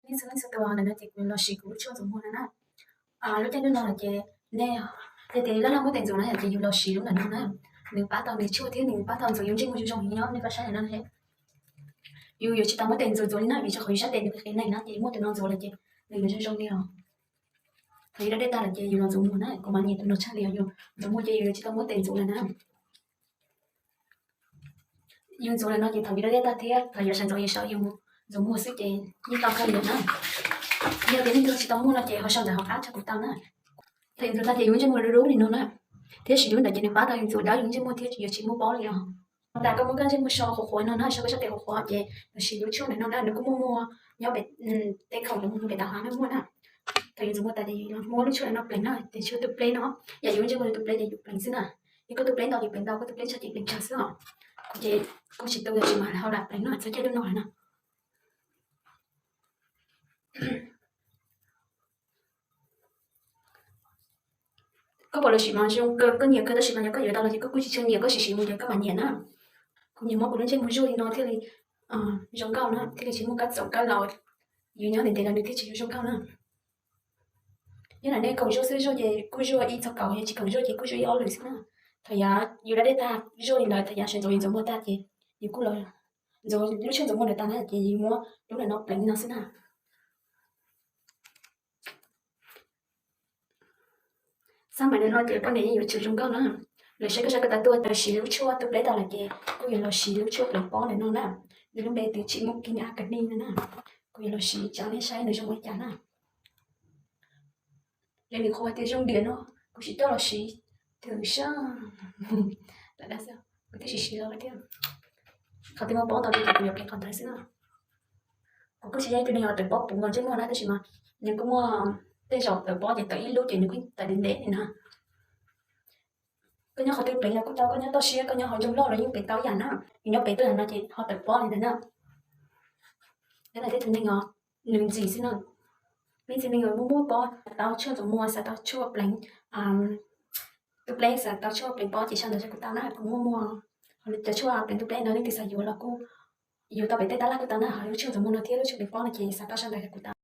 Leej txhua leej txhua tus, ntawm no ces kuv los siv kuv lub tshuaj ntxuav muag no na. Lub caij ntuj no lawm ces nej, yog tias laj laj muaj tes ntxuav na yom, ces yus los siv lub ntawm no na, nws pab tau nws tshuaj thiab nws pab tau ntxuav yus ntsej muag zoo zoo li nyob nej pab saib ntawm no thiab. Yus yuav tsis tau muaj tes ntxuav ntxuav li na, vim rau qhov yus sab tes nws qis qis neeg na, ces yus muaj tus no ntxuav lawm ces nws yuav zoo zoo li os. Thaum yus da dej tag lawm ces yus los ntxuav muag na, kuv mas nyiam tus no tshaj li os, yus ntxuav muag ces yus yuav tsis tau muaj tes ntxuav lawm na. Yus ntxuav lawm no ces thaum yus da dej tag thiab thaum yus sawv ntxov yus saib yus ntxuav muag xwb ces yeej tau kawg li na. Yog tias leej twg tsis tau muaj no ces ho sau ntawv hauv qab rau kuv tau na. Thaum yus ntxuav tag ces yus ntsej muag dub dub li no na, thiab siv lub ntawd ces nws pab tau yus ntxuav dawb yus ntsej muag thiab yuav tsis muaj pob li os. Thaum koj muaj koj ntsej muag so qhuav qhuav no na, so koj sab tes qhuav qhuav ces los siv lub tshuaj ntawm no na, nws kuj muaj muaj nyob pem tej khoom ntawm pem taub hau muaj na. Thaum yus ntxuav muag tas ces yus muab lub tshuaj ntawm no pleev na, tes tshuaj tus pleb no, yam yus ntsej muag tus pleb ces yus pleev xwb na. Yog koj tus pleb ntau ces pleev ntau, koj tus pleb tsawg ces pleev tsawg xwb os. Kuv ces kuv tsis tu los tsis mas ho lam pleev no txog caij ntuj no lawm na. Koj puas los siv mas zoo kawg, koj nyiam kawg, tab sis mas yog koj yuav tau los ces koj kuj tsis tshua nyiam, koj siv siv mus ces koj mam nyiam na. Kuv nyiam muab kuv lub ntsej muag zuaj li no thiaj li zoo nkauj na, thiaj li tsis muaj kab txoom kab laus, yus nyob ntev ntev los nws thiaj tsis yuav zoo nkauj na. Nyob lam nej koom zuaj xwb, zuaj ces kuj zuaj ib txog kaum, yog tsis koom zuaj ces kuj zuaj ib ob lwm xwb na. Thaum yav yus da dej tag zuaj li ntawd, thaum yav sawv ntxov yus ntxuav muag tag ces yus kuj los ntxuav lub tshuaj ntxuav muag ntawd tag na ces yus muab lub ntawm no pleev li no xwb na. Xab maim ntawm no ces poj niam yeej yuav tsum zoo nkauj na. Lawv saib koj sab koj taw tuaj, siv lub tshuaj tus pleb tau lawm ces kuj yuav los siv lub tshuaj pleev pob ntawm no na. Nws lub npe tias tsim muaj kiv a ka ni no na. Kuv yuav los siv tso nej saib nws zoo ua cas na. Lawv nim qhuas tias zoo diam no, kuv tsis coj los siv, tus sab, kuv twb siv siv los thiab. Qhov twg muaj pob ntau ces kuv yuav pleev qhov ntawd xwb na. Kuv kuj tsis yog ib tug neeg uas tawm pob puv nkaus ntsej muag na, tab sis mas nws kuj muaj tej zaum tawm pob ces tawm ib lub ces nws kuj tawm ntev ntev li na. Koj nyob qhov twg pleev los kuj tau, koj nyob toj siab, koj nyob hauv nroog loj los yeej pleev tau ib yam na. Yus nyob pem tuaj no ces ho tawm pob li ntawd na. Nyob lam tej tus neeg os, nws ntxim xwb na. Peb txiv neej muaj muaj pob, xav tau tshuaj ntxuav muag, xav tau tshuaj pleev tus pleb, xav tau tshuaj pleev pob ces sau ntawv rau kuv tau na, kuv muaj muag. Cov tshuaj pleev tus pleb no leej twg xav yuav los kuj yuav tau pem tej tab laj kuj tau na, ho lub tshuaj ntxuav muag no thiab lub tshuaj pleev pob no ces xav tau sau ntawv rau kuv tau.